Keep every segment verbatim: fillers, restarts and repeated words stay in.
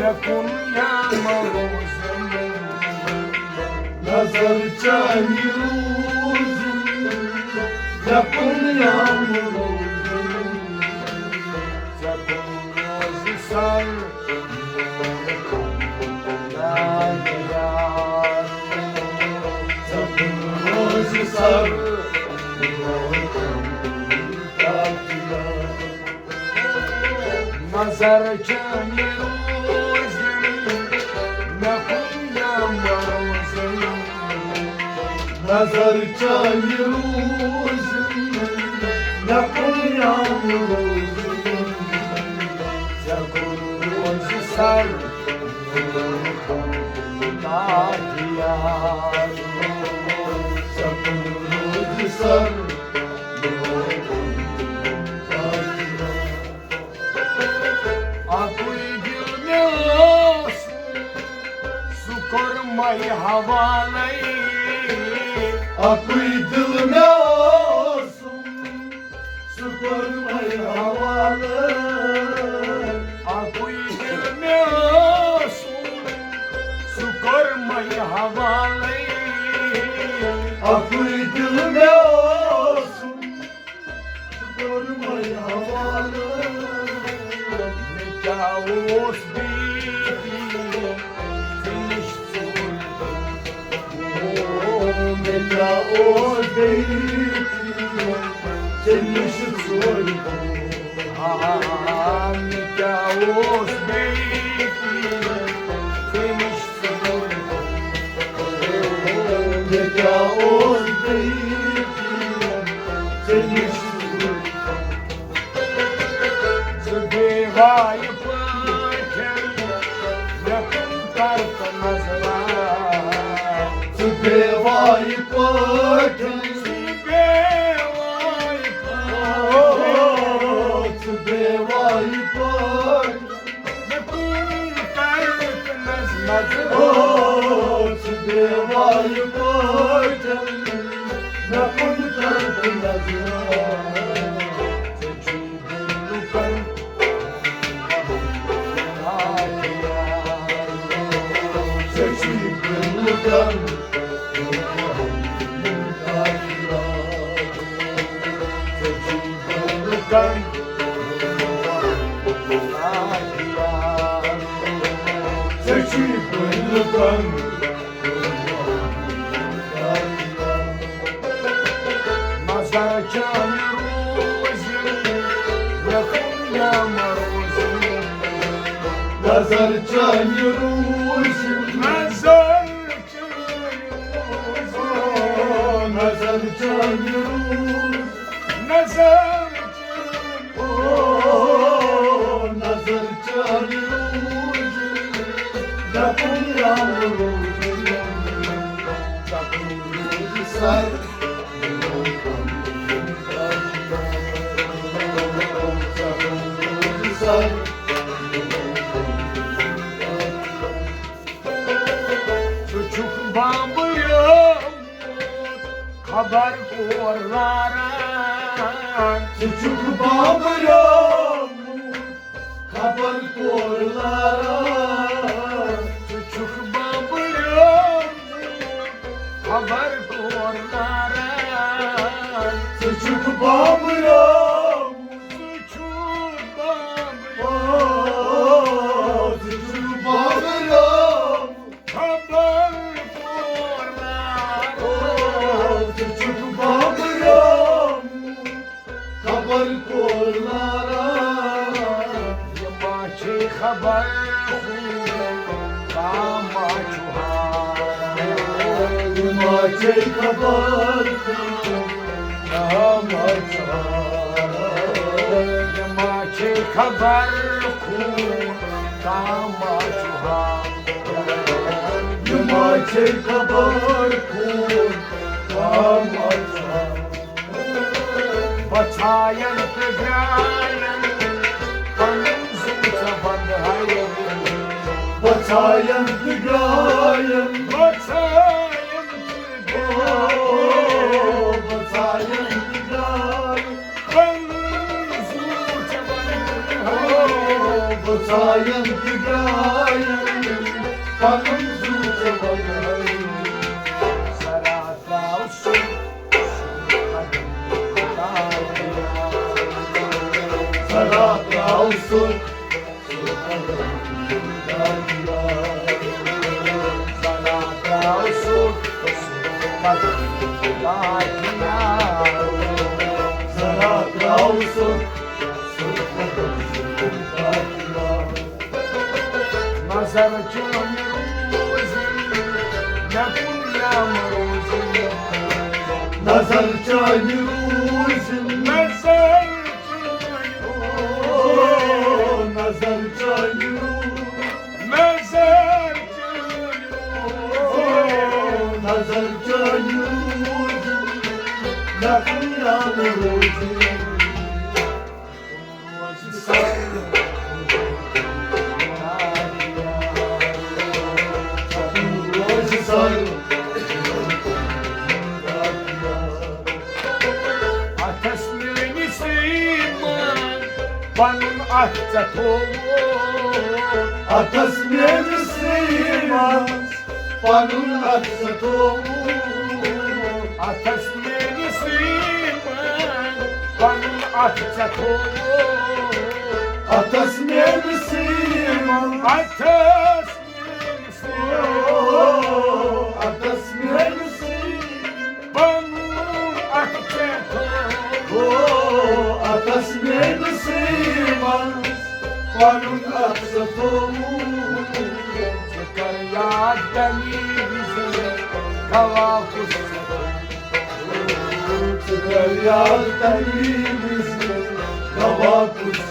کُن یا مروزن، نظر چانہِ روزن، مےٚ کُن یا مروزن، ژےٚ کُن روزِ سر میون کُن تاجیار، ژےٚ کُن روزِ سر میون کُن تاجیار۔ نظر چانہِ روزن، مےٚ کُن یا مروزن۔ نظر چانہِ روزن، مےٚ کُن یا مروزن۔ ژےٚ کُن روزِ سر میون کُن تاجیار۔ ژےٚ کُن روزِ سر میون کُن تاجیار۔ اَکُے دِل مےٚ اوس، سُہ کوٚر مےٚ حوالَے۔ اَکُے دِل مےٚ اوس، سُہ کوٚر مےٚ حوالَے۔ اَکُے دِل مےٚ اوس، سُہ کوٚر مےٚ حوالَے۔ اَکُے دِل مےٚ اوس، کوٚر مےٚ حوالہٕ۔ مےٚ کیٛاہ اوس بیٚیہِ ژےٚ نِش ژوٗرِ؟ او، مےٚ کیٛاہ اوس بیٚیہِ ژےٚ نِش ژوٗرِ؟ آ، مےٚ کیٛاہ اوس بیٚیہِ ژےٚ نِش مےٚ کیٛاہ اوس بیٚیہِ ژےٚ نِش؟ ژٕ بے وایہِ پٲٹھۍ مےٚ کُن کر تہٕ نظرا۔ ژٕ بے وایہِ پٲٹھۍ، ژٕ بے وایہِ پٲٹھۍ، ژٕ بے وایہِ پٲٹھۍ۔ مےٚ کُن کر تہٕ نظر۔ او، ژٕ بے وایہِ پٲٹھۍ، مےٚ کُن کر تہٕ نظر۔ ژےٚ چھُے دِل لُکن، ژےٚ چھُے دِل لُکن۔ ژےٚ چھُے بٔلۍ لُکن۔ نظر چانہِ روزِ، مےٚ کُن یا مہ روزِ۔ نظر چانہِ روزِ۔ نظر نظر چانہِ روٗز۔ نظر چانہِ او، نظر چانہِ روٗز۔ دَپُن یا روٗز۔ دَپُن روٗز سر۔ دَپُن روٗز سر۔ ژٕ چھُکھ بامبریومُت خبر کور لاران۔ ژٕ چھُکھ بامبریومُت خبر کور لاران۔ ژٕ چھُکھ بامبریومُت خبر کور لاران۔ ژٕ چھُکھ بامبریومُت۔ ژٕ چھُکھ بامبریومُت۔ او، ژٕ چھُکھ بامبریومُت۔ خبر کور لاران۔ او، ژٕ چھُکھ بامبریومُت۔ خبر کور لاران۔ یہِ ما چھے خبر خوٗن، کانٛہہ ما چھُ ہاران۔ یہِ ما چھے خبر خوٗن، کانٛہہ ما چھُ ہاران۔ یہِ ما چھے خبر خوٗن، کانٛہہ ما چھُ ہاران۔ یہِ ما چھے خبر خوٗن، کانٛہہ ما چھُ ہاران۔ بۄژھایَن تہٕ گرٛایَن، پَنُن زُو ژےٚ بَنٛدٕ ہَے۔ بۄژھایَن تہٕ گرٛایَن، بۄژھایَن تہٕ گرٛایَن، بۄژھایَن تہٕ گرٛایَن، پَنُن زُو ژےٚ بَنٛدٕ ہَے۔ ژایَن تہِ درٛایَن پَنُن زُو ژےٚ بَنٲوِتھ۔ ذرا درٛاو سُہ قدم خۄدایَس۔ ذرا درٛاو سُہ قدم خۄدایَس۔ ذرا درٛاو سُہ قدم خۄدایَس۔ ذرا درٛاو سُہ نظر چٲنۍ روٗزِن، مےٚ کُن یام روٗزِن۔ نظر چٲنۍ روٗزِن۔ نظر چٲنۍ روٗزِن۔ نظر چٲنۍ روٗزِن۔ نظر چٲنۍ روٗزِن۔ نظر چٲنۍ روٗزِن۔ مےٚ کُن یام روٗزِن۔ اَتھَس میٛٲنِس یِوان پَنُن اَتھ ژےٚ تھوٚوُتھ۔ اَتھَس میٛٲنِس یِوان پَنُن اَتھ ژےٚ تھوٚوُتھ۔ اَتھَس میٛٲنِس یِوان پَنُن اَتھ ژےٚ تھوٚوُتھ۔ اَتھَس میٛٲنِس یِوان۔ اَتھَس میٛٲنِس یِوان۔ اَتھَس میٛٲنِس یِوان۔ پَنُن اَتھ ژےٚ تھوٚوُتھ۔ اَتھَس میٛٲنِس یِوان۔ پَنُن اَتھ ژےٚ تھوٚوُتھ۔ ژٕ کر یاد تَمی وِزِ گواہ کُس ژٕ۔ ژٕ کر یاد تَمی وِزِ گواہ کُس ژٕ۔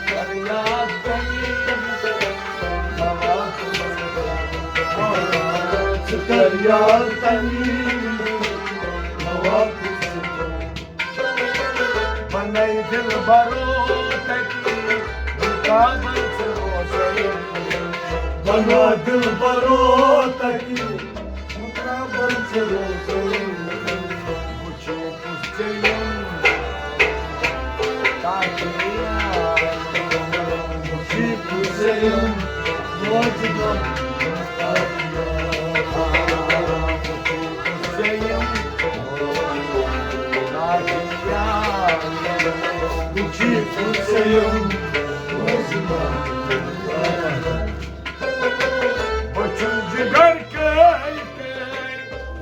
کر یاد تَمی وِزِ گواہ کُس ژٕ۔ ژٕ کر یاد تَمی وِزِ گواہ کُس ژٕ۔ بنٲے دِلبرو تَتہِ مُقابل ژٕ روزَے۔ بنا دِلبرو تَتہِ مُقابل ژٕ روزَے۔ وٕچھِو کُس ژےٚ یِم تاکہِ وٕچھِو کُس ژےٚ یِم روزٕ دۄہ تاکہِ بہٕ چھُس جِگر کٔرۍ کٔرۍ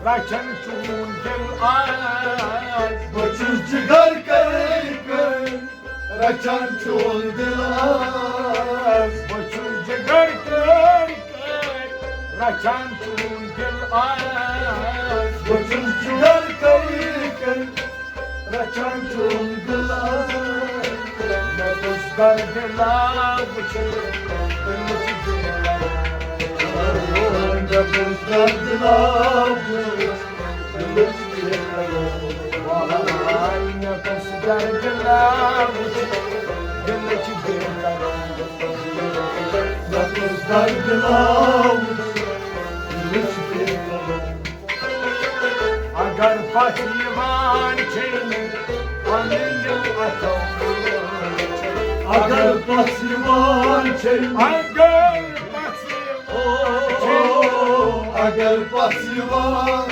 رچھان چون دِل آز۔ بہٕ چھُس جِگر کٔرۍ کٔرۍ رچھان چون دِل آز۔ بہٕ چھُس جِگر کٔرۍ کٔرۍ رچھان چون دِل آز۔ بہٕ چھُس جِگر کٔرۍ کٔرۍ رچھان چون دِل آز۔ مےٚ گوٚژھ دردِ لاب وٕچھِتھ دِلٕچ بے قرار۔ مےٚ گوٚژھ دردِ لاب وٕچھِتھ دِلٕچ بے قرار۔ واے مےٚ گوٚژھ دردِ لاب وٕچھِتھ دِلٕچ بے قرار۔ مےٚ گوٚژھ دردِ لاب وٕچھِتھ دِلٕچ بے قرار۔ اگر پتھ یِوان چھے نہٕ پنٕنیو اتھو۔ اگر پتھ یِوان چھے نہٕ۔ اگر پتھ یِوان۔ اگر پتھ یِوان۔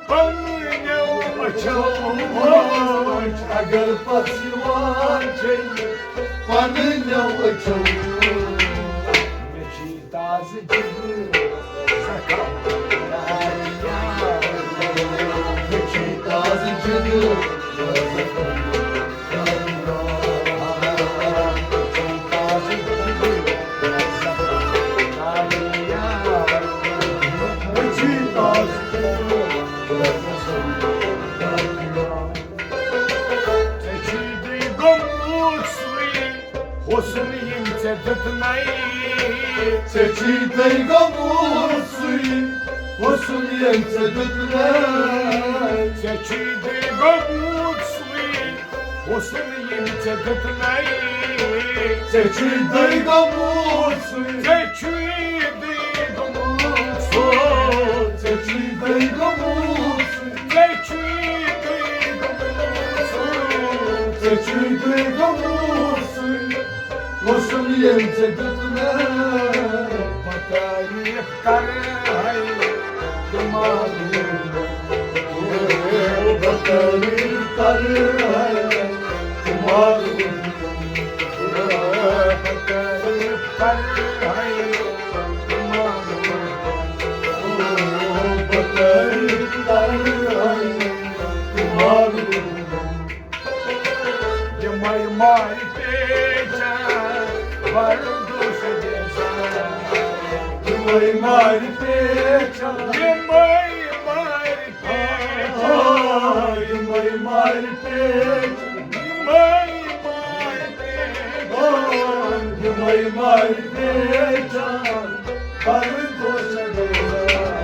پنٕنیو أچھو۔ اگر پتھ یِوان چھے نہٕ پنٕنیو أچھو۔ مےٚ چھی تازٕ جِگر زخم۔ مےٚ چھی تازٕ جِگر زخم۔ مےٚ چھی تازٕ جِگر زخم۔ ژےٚ چھی دٕے گوٚمُت سُے حُسن ییٚمۍ ژےٚ دیُتنَے۔ ژےٚ چھی دٕے گوٚمُت سُے حُسن ییٚمۍ ژےٚ دیُتنَے۔ ژےٚ چھی دٕے گوٚمُت سُے حُسن ییٚمۍ ژےٚ دیُتنَے۔ ژےٚ چھی دٕے گوٚمُت سُے۔ ژےٚ چھی دٕے گوٚمُت سُے۔ ژےٚ چھی دٕے گوٚمُت سُے۔ ژےٚ چھی دٕے گوٚمُت سُے۔ ژےٚ چھی دٕے گوٚمُت سُے۔ حُسن ییٚمۍ ژےٚ دیُت مےٚ، بہٕ تعریٖف کرٕ ہے تہٕ معروٗف۔ او، بہٕ تعریٖف کرٕ ہے تہٕ معروٗف۔ بہٕ تعریٖف کرٕ ہے تہٕ معروٗف۔ او، بہٕ تعریٖف کرٕ ہے تہٕ معروٗف۔ یِمَے مارِ پیچھا، بَرٕ دوش گژھان۔ یِمَے مارِ پیچھا۔ یِمَے مارِ پیچھا۔ آ، یِمَے مارِ پیچھا۔ یِمَے مارِ پیچھا۔ آ، یِمَے مارِ پیچھا، بَرٕ دوش گژھان۔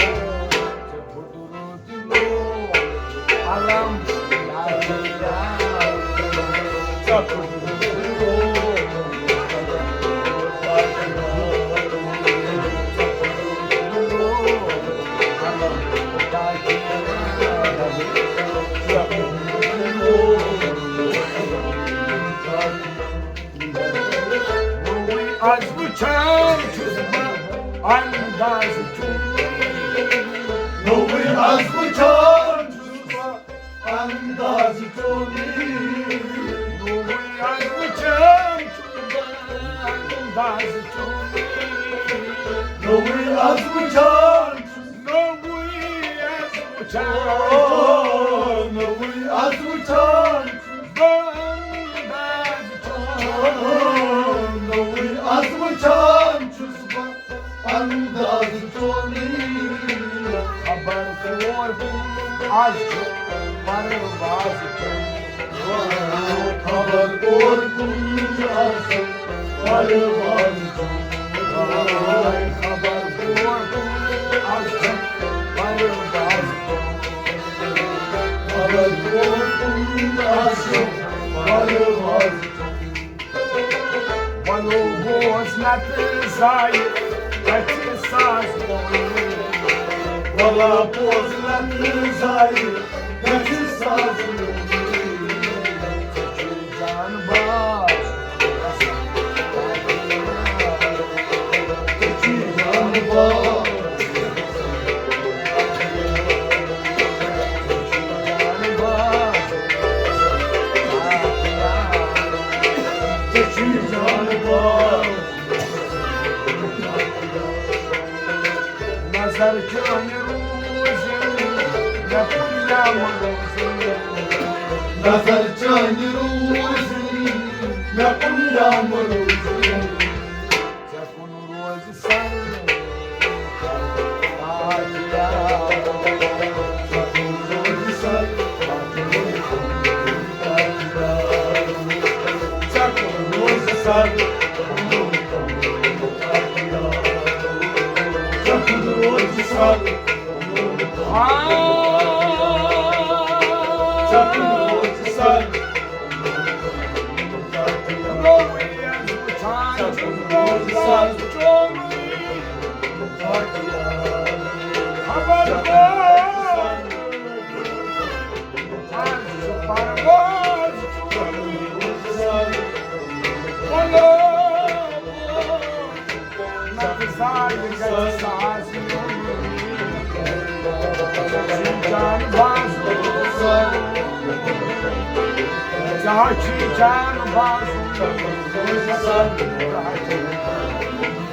نوٚوُے از وٕچھان چھُس بہٕ انداز چون۔ نوٚوُے از وٕچھان چھُس بہٕ انداز چون۔ نوٚوُے از وٕچھان چھُس بہٕ انداز چون۔ نوٚوُے از وٕچھان چھُس۔ نوٚوُے از وٕچھان۔ نوٚوُے از وٕچھان چھُس بہٕ انداز چون۔ نوٚوُے از وٕچھان چھُس بہٕ انداز چونٕے۔ خبر کور کُن از چھُ پرواز چون۔ خبر کور کُن از چھُ پرواز چون۔ خبر کور کُن از چھُ پرواز چون۔ خبر کور کُن از چھُ پرواز چون۔ وَلو بوز نَتہٕ زایہِ گژھِ ساز لونُن۔ وَلا بوز نَتہٕ زایہِ گژھِ ساز لونُن۔ ژےٚ چھُے جان باز، ژےٚ چھُے جان باز۔ نظر چٲنۍ روٗزِن مےٚ کُن یا مہٕ روٗزِن۔ نظر چٲنۍ روٗزِن مےٚ کُن یا مہٕ روٗزِن۔ ژےٚ کُن روزِ سر۔ جان باز، جان باز۔